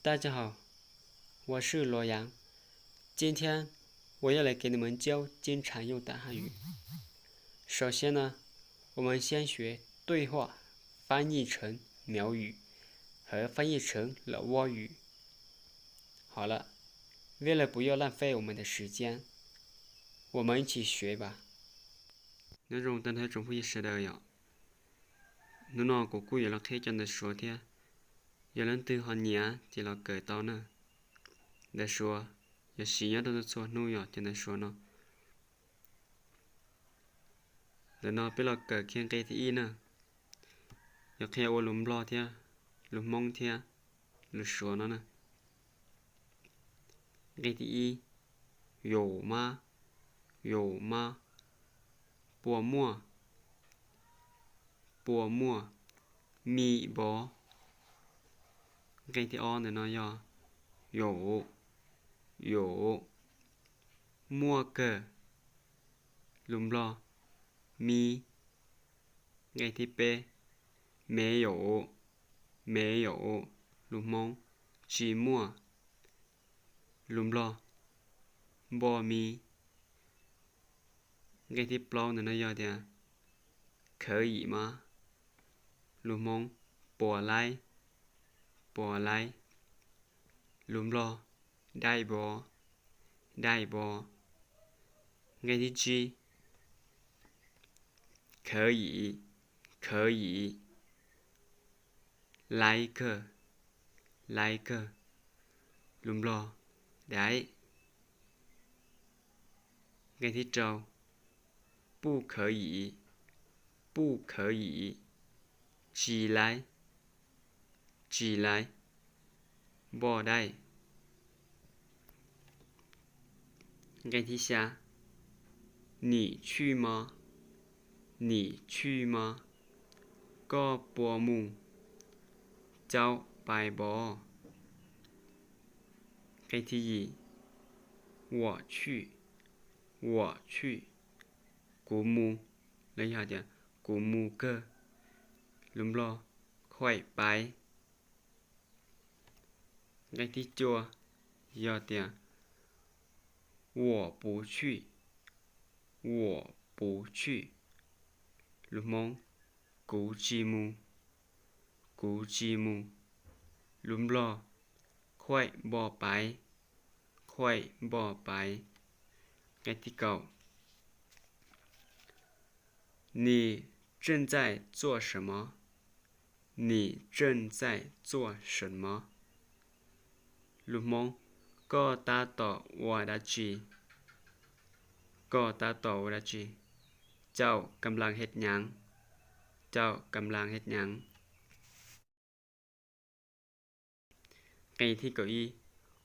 大家好，我是罗阳。今天我要来给你们教经常用的汉语。首先呢，我们先学对话翻译成苗语和翻译成老挝语。好了，为了不要浪费我们的时间，我们一起学吧。Nyob zoo tag nrho tsoom phooj ywg sawv daws yom. Hnub no kuv kuj yuav los qhia cov ntawv Suav thiab. Yog leej twg ho nyiam ces los kawm tau na. Ntawv Suav yog siv nyob rau txhua hnub yom, cov ntawv Suav no. Ntawm no peb los kawm kiag nqe thib ib na. Yog qhia ua lus Nplog thiab, lus Hmoob thiab, lus Suav no na. Nqe thib ib, yus mab, yus mab, puas muaj, puas muaj, mi npov. Nqe thib ob ntawm no yog yus, yus, muaj kawg, lus Nplog, mi. Nqe thib peb, me yus, me yus, lus Hmoob, tsis muaj, lus Nplog, npog mi. Nqe thib plaub ntawm no yog tias khawv yim mas, lus Hmoob, puas laib, puas laib, lus Nplog, dai npov, dai npov. Nqe thib tsib, khawv yim, khawv yim, laib kawg, laib kawg, lus Nplog, daiv. Nqe thib rau, puj khawv yim, puj khawv yim, tsis laib, tsis laib, npog dai. Nqe thib xya, nim tshwj mog, nim tshwj mog, koj puas mus, cau pais npov. Nqe thib yim, 我去, 我去, kuv mus, los yog tias kuv mus kawg, lus Nplog, 快ไป. Nqe thib cuaj yog tias 我不去, 我不去, lus Hmoob, kuv tsis mus, kuv tsis mus, lus Nplog, 快点ไป, 快点ไป. Nqe thib kaum, 你正在做什么? 你正在做什么? Lus Hmoob, koj tab tom ua dab tsi? Koj tab tom ua dab tsi? Cau kam lang het nyaav, cau kam lang het nyaav. Nqe thib kaum ib,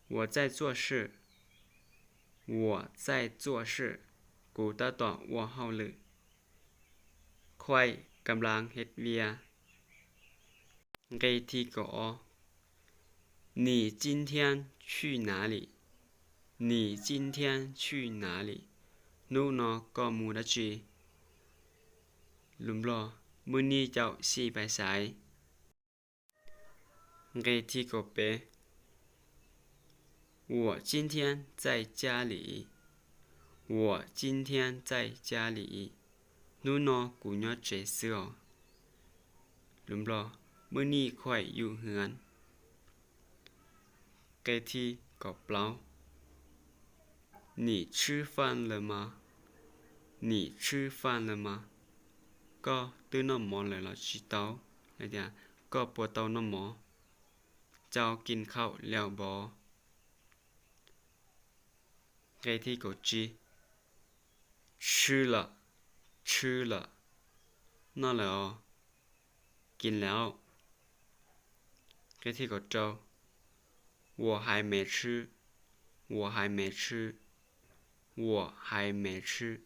我在做事, 我在做事, kuv tab tom ua hauj lwm, 快点 kam lang het nyaav. Nqe thib kaum ob, 你今天去哪里? 你今天去哪里? Hnub no koj mus dab tsi? Lus Nplog, muaj nij caum xij pais xaiv. Nqe thib kaum peb, 我今天在家里, 我今天在家里, hnub no kuv nyob tsev xwb os. Lus Nplog, muaj nij 快点 yum hwv. Nqe thib kaum plaub, 你吃饭了吗? 你吃饭了吗? Koj twb noj mov lawm los tsis tau? Los tias koj puas tau noj mov? Cau กินข้าวแล้วบ่? Nqe thib kaum tsib, 吃了, 吃了, noj lawm os, กินแล้ว. Nqe thib kaum rau, 我还没吃, 我还没吃, 我还没吃,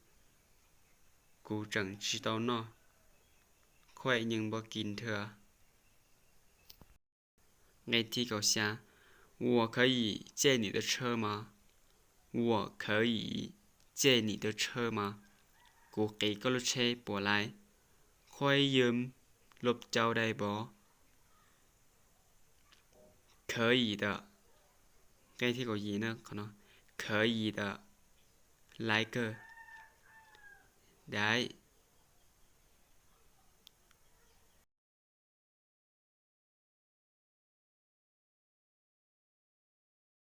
kuv tseem tsis tau noj, 快点 npog kis nthwv. Nqe thib kaum xya, 我可以借你的车吗? 我可以借你的车吗? Kuv qiv koj lub tsheb puas laib? 快点 lub cau dai npog. 可以的, nqe thib kaum yim na qhov no, 可以的, 来个, dai,